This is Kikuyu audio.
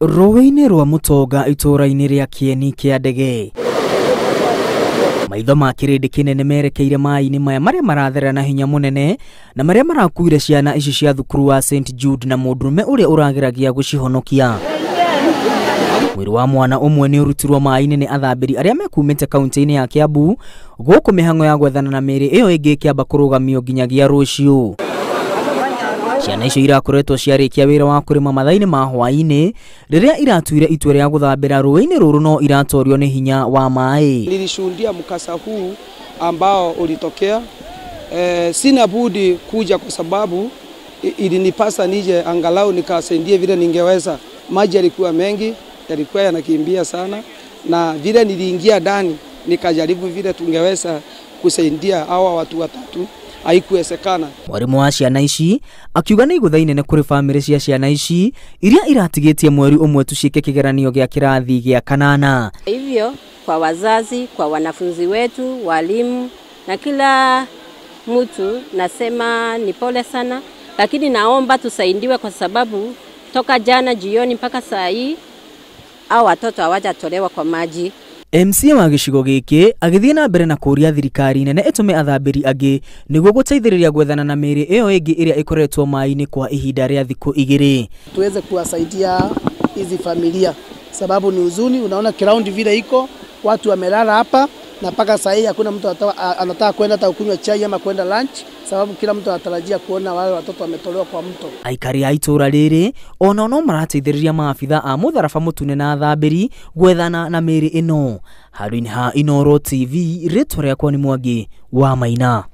Rũĩ-inĩ rwa Mũtonga itũũra-inĩ rĩa Kĩeni kĩa Ndege. Maitho ma kĩrĩndĩ kĩnene merekeire maĩ-inĩ maya marĩa maratherera na hinya mũnene na marĩa marakuire ciana ici cia thukuru wa St Jude na mũndũrũme ũrĩa ũrageragia gũcihonokia. Mwĩrĩ wa mwana ũmwe nĩ ũrutirwo maĩ-inĩ nĩ athambĩri arĩa mekumĩte kaunti-inĩ ya Kiambu gũkũ mĩhang'o ya gwethana na mĩĩrĩ ĩyo ĩngĩ ĩkĩamba kũrũgamio nginyagia rũciũ. Ciana icio irakoretwo ciarĩkia wĩra wa kũrĩma mathaa-inĩ ma hwaĩ-inĩ rĩrĩa iratuire itua rĩa gũthambĩra rũĩ-inĩ rũrũ no iratorio nĩ hinya wa maĩ. Nilishuhudia mkasa huu ambao ulitokea. Sina budi kuja kwa sababu ilinipasa nije angalau nikasaidie vile ningeweza. Maji yalikuwa mengi, yalikuwa yanakimbia sana, na vile niliingia ndani nikajaribu vile tungeweza kusaidia hawa watu watatu, haikuwezekana. Mwarimu wa ciana ici akiuga nĩ igũtha inene kũrĩ bamĩrĩ cia ciana ici iria iratigĩtie mweri ũmwe tu ciĩke kĩgeranio gĩa kĩrathi gĩa kanana. Hivyo kwa wazazi, kwa wanafunzi wetu, walimu na kila mtu nasema ni pole sana, lakini naomba tusaidiwe kwa sababu toka jana jioni mpaka saa hii hao watoto hawajatolewa kwa maji. MCA wa gĩcigo gĩkĩ agĩthiĩ na mbere na kũũria thirikari nene ĩtũme athambĩri angĩ nĩguo gũteithĩrĩria gwethana na mĩĩrĩ ĩyo ĩngĩ ĩrĩa ĩkoretwo maĩ-inĩ kwa ihinda rĩa thikũ igĩrĩ. Tuweze kuwasaidia hizi familia sababu ni huzuni, unaona ground vile iko, watu wamelala hapa na mpaka saa hii hakuna mtu anataka kwenda hata kunywa chai ama kwenda lunch sababu kila mtu anatarajia kuona wale watoto wametolewa kwa mto. Aikari a itũũra rĩrĩ onao no marateithĩrĩria maabitha a mũtharaba mũtune na athambĩri gwethana na mĩĩrĩ ĩno. Handũ-inĩ ha Inooro TV, rĩtwa rĩakwa nĩ Mwangi wa Maina.